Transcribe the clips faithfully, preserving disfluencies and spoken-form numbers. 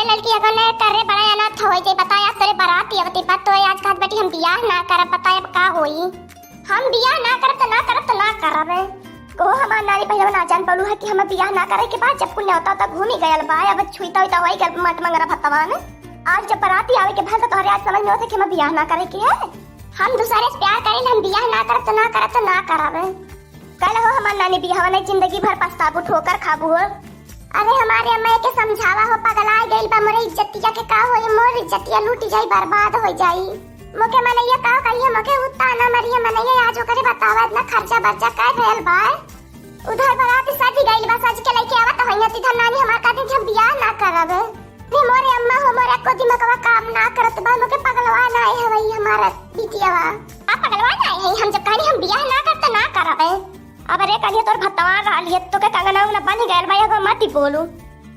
लड़की अगर न करे, बड़ा अनाथ होइ जाई। बताए, आज तोरे बराती आवती बा, तो आज कहत बाटी हम बियाह ना करब। बताए, अब का होई? हम बियाह ना करब त ना करब त ना करब। कहो हमार नानी पहिलवा ना जान पौलू है कि हम बियाह ना करे के बाद जब कुल न्योता उता घूमी गयल बा, अब छुईता उईता होइ गयल मट मंगरा भतवान। आज जब बराती आवे के भल त तोहरे आज समझ में होत है कि हम बियाह ना करे के है। हम दूसरे से प्यार करेल, हम बियाह ना करब त ना करब त ना करब। कल हो हमार नानी बियाह नहीं, जिंदगी भर पछताबू, ठोकर खाबू हो। अरे हमारे अम्मा के समझावा हो, पगला गइल बा, मोरे इज्जतिया के का होई, मोर इज्जतिया लूट जाई, बर्बाद हो जाई। मोके मनैया का कहिए, मोके उत्ता ना मरिए मनैया, आज ओकरे बतावा इतना खर्चा बर्चा काय भयल बा। उधर बरात सज गइल बा, सज के लइके आवत हइया, तिधर नानी हमार कहती कि हम बियाह ना करब। अरे मोरे अम्मा हो, मोरे को दिमगवा काम ना करत बा, मोके पगलवा ना आए हवई हमारा बिटियावा। आ पगलवा ना आए हई, हम जब कहनी हम बियाह ना करब त ना करब। अब रे कहिए तोर भतवा रहलिए, तोके कंगना उंगना बन गइल बा, एगो मत ही बोलू।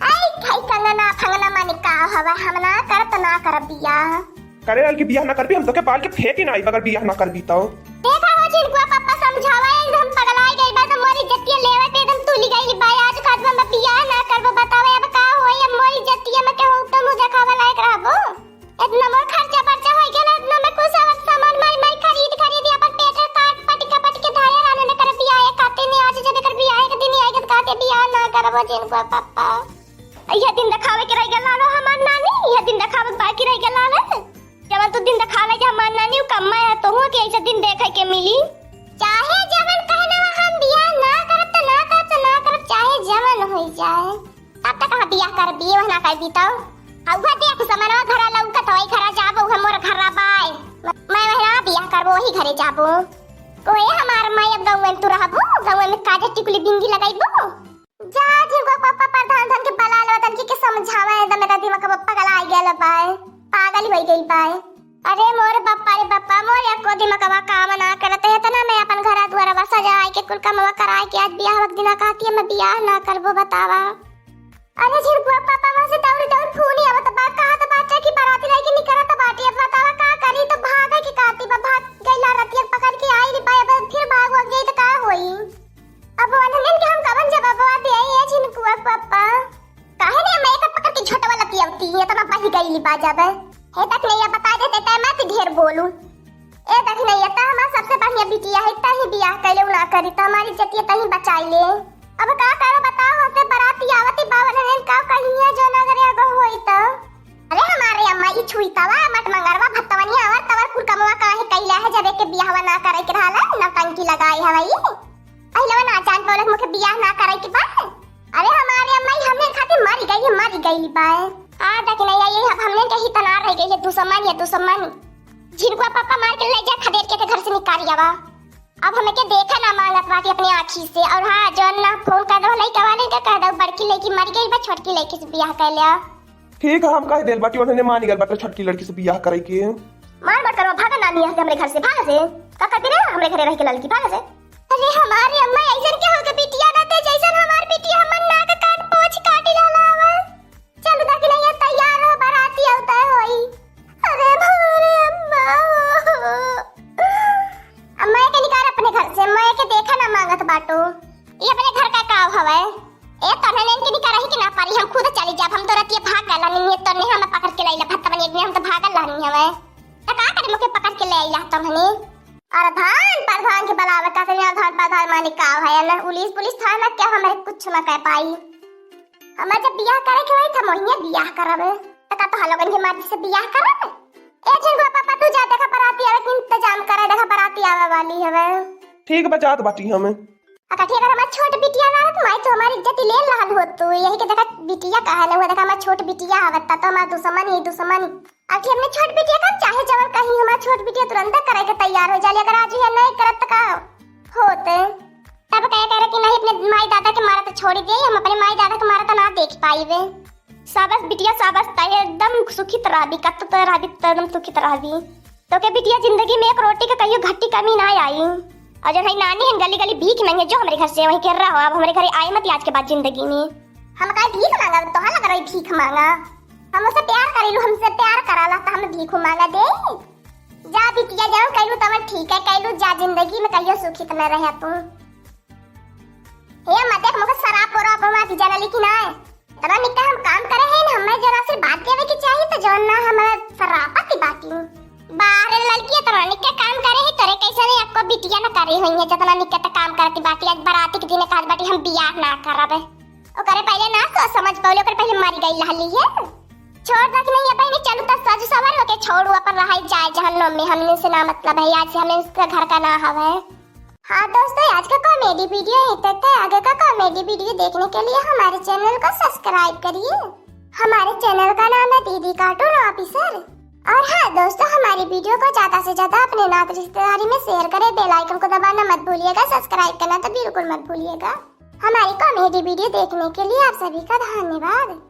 आई खाई कंगना फंगना माने का हवा, हम ना करब त ना करब बियाह। करे रहल कि बियाह ना करबी, हम तोके बाल के फेंकी ना आई, अगर बियाह ना करबी तो। देखा हो झिनकुआ पप्पा समझावा, एकदम पगलाई गइल बा, तो मोरी इज्जतिया लेवे पे एकदम तुली गइल बा। आज खात में बियाह ना करबो, बतावे अब का होई, अब मोरी इज्जतिया में केहू तो मुंह देखावे लायक रहबो। इतना मोर खर्चा बर्चा होई गेल, इतना में कुछ आवत सामान मारी मारी खरीद खरीद अपन पेट काट पट के पट के धारे राने ने कर बियाह खाते ने आज जब कर बियाह के दिन आई के कहते बियाह ना करबो झिनकुआ पप्पा। यह दिन देखावे के रह गेल लालो हमार नानी, यह दिन देखावे के बाकी रह गेल लालो। जवन तू दिन देखा ले जा हमार नानी, उ कम्मा है तोहू के ऐसे दिन देखे के मिली। चाहे जवन कहना हम बियाह ना करब त ना करब त ना करब, चाहे जवन होई जाए। तब तक हम बियाह कर बिये वहना कर बीताओ। आ उहे देख समनवा घरा लौकत होई, घरा जाबो, उहे मोर घरा बाय। म-, मैं वहना बियाह करबो, वही घरे जाबो। कोई हमार माई अब गौवे में तू रहबो, गौवे में काजर टिकुली बिंदी लगाइबो। जा झिनकुआ पप्पा प्रधान धन के बला लेवा, तनकी के समझावा, एकदम एकर दिमाग पगला आई गेल बाय, पागल होई गइल बाय। अरे मोर बप्पा रे बप्पा, मोर एको दिमागवा काम ना करत है, इतना मैं अपन घरा दुआरवा सजाए के कुल कमवा कराए के आज बियाह वक्त दिना कहती है मैं बियाह ना करबो, बतावा। अरे झिनकुआ पप्पा वहाँ से दौड़ दौड़ फूनी आवत बा, कहत बाटे कि बराती लइके निकलत बाटे, अब बतावा का करी, तो भागे के कहती बा, भाग गइला रतिया पकड़ के आई रे बा, अब फिर भाग हो गई तो का होई? अब वनहन के हम कवन जवाबवा दिए, ये झिनकुआ पप्पा? काहे ने मैं एकर पकड़ के झोटवा लतियवती, इतना बही गईली बा जब। हे दखिनैया, बता देते, तै मत ढेर बोलू। ए दखिनैया, त हमार सबसे बढ़िया बिटिया है, तही बियाह कैले उ ना करी, त हमारी इज्जतिया तही बचाई ले। अब का करो बताओ, हमसे बराती आवती बा, वनहन का कहिए जो ना करे अगर होई त। अरे हमारे अम्मा, ई छुईतवा, मट मंगरवा, भत्तवनिया, अवर तवर कुल कमवा काहे कैला है, जब एक बियाहवा ना करे के रहला, नौटंकी लगाई हवई। पहिलवा ना जान पौलक मुखे बियाह ना करे के बा। अरे हमारे अम्मा, ई हमने खातिर मरी गई, मरी गई बा। आ दखिनैया, ये अब हमने के ही तना रह गई है, दुश्मन या दुश्मन। झिनकुआ पप्पा मार के ले जा खदेड़ के, के घर से निकाल आवा। अब हमें के देखा ना मांगत बाटी अपने आँखी से। और हाँ, जौन ना फोन कर दो लइका वाले के, कह दो बड़की लइकी मर गई बा, छोटकी लइकी से बियाह कर लिया। ठीक है, हम कह देल बाटी, उन्होंने मानी गल बाटे छोटकी लड़की से बियाह करे के। मार मत करो, भागा नानी यहाँ से, हमरे घर से, भागा से। का करती रे हमरे घरे रह के लड़की, भागा से। अरे हमारे अम्मा, ऐसन के हो के बिटिया ना दे, जैसन हमार बिटिया हमर नाक कान पोछ काटी रहला हवा। चल दखिनैया, तैयार हो, बराती अवते होई। अरे मोरे अम्मा। अम्मा के निकाल अपने घर से, अम्मा के देखा ना मांगत बाटो। ये अपने घर का काव हवे? ए, तोहने इनके निकाल रही कि ना पारी, हम खुद चली जाब, हम तो रतिया भाग गला नहीं है, तोहने हमें पकड़ के लैला, भत्ता बनिए हम तो भागल रहनी हवे। त का करे मुके पकड़ के ले आइला तोहने? अरे धान प्रधान के बुलावे का, धान प्रधान माने का है ना, पुलिस, पुलिस थाना क्या हमें कुछ ना कह पाई। हमार जब बियाह करे के होई, त हम वहिये बियाह करब। त का तोहार लोगन के मर्जी से बियाह करब? ए झिनकुआ पापा, तू जा, देखा बराती आवे के इंतजाम करे, देखा बराती आवे वाली हवे। ठीक बा, जात बाटी हम। अगर ठीक, अगर हमार छोट बिटिया ना रहत, माई तो हमारी इज्जत ले रहल होत तू। यही के देखा बिटिया कहा ना हुआ, देखा हमार छोट बिटिया आवत, त तो हमार दुश्मन ही दुश्मन। आखिर हमने छोट बिटिया का चाहे जवन कहीं, हमार छोट बिटिया तुरंत करे के तैयार हो जाली, अगर आज ये नहीं करत त का होते? तब कहे करे कि नहीं, अपने माई दादा के मारा तो छोड़ दे, हम अपने माई दादा के मारा तो ना देख पाईबे। शाबाश बिटिया शाबाश, तय एकदम सुखी तो रहबी, कत तो रहबी तो एकदम सुखी तो रहबी। तो के बिटिया जिंदगी में एक रोटी के कहियो घट्टी कमी ना आई। और जो है नानी है गली गली भीख मांगे जो हमरे घर से वहीं के रहो, अब हमरे घरे आए मत आज के बाद जिंदगी में। हम काहे भीख मांगा, तोहा लग रही भीख मांगा। हम उससे प्यार करेलू, हमसे प्यार कराला तो हम भीख मांगा दे। जा बिटिया, जवन कैलू तवन ठीक है, कैलू जा, जिंदगी में कहियो सुखी त न रहे तू। हे अम्मा, देख, मुझे शराब पोरा अपन माँ की जाना लेकिन आए। तना निका हम काम करे हैं ना, हमें जरा से बात बाहर लड़की इतना निक के काम करे ही, तोरे कैसे नहीं आपको बिटिया न करे हुई है, जितना निक के त काम करती बाटी। आज बराती के दिन कहत बाटी हम बियाह ना करब। ओकरे पहले ना सोच समझ पौले, ओकरे पहले मर गई रहली है। छोड़ दे कि नहीं है बहनी, चलू त सज सवर होके छोड़ू अपन रहाई जाए जहन्नुम में, हमने से ना मतलब है, आज से हमने उसके घर का ना हवे। हाँ दोस्तों, आज का कॉमेडी वीडियो यहीं तक था। आगे का कॉमेडी वीडियो देखने के लिए हमारे चैनल को सब्सक्राइब करिए। हमारे चैनल का नाम है दीदी कार्टून ऑफिसर। और हाँ दोस्तों, हमारी वीडियो को ज्यादा से ज्यादा अपने नात रिश्तेदारी में शेयर करें, बेल आइकन को दबाना मत भूलिएगा, सब्सक्राइब करना तो बिल्कुल मत भूलिएगा। हमारी कॉमेडी वीडियो देखने के लिए आप सभी का धन्यवाद।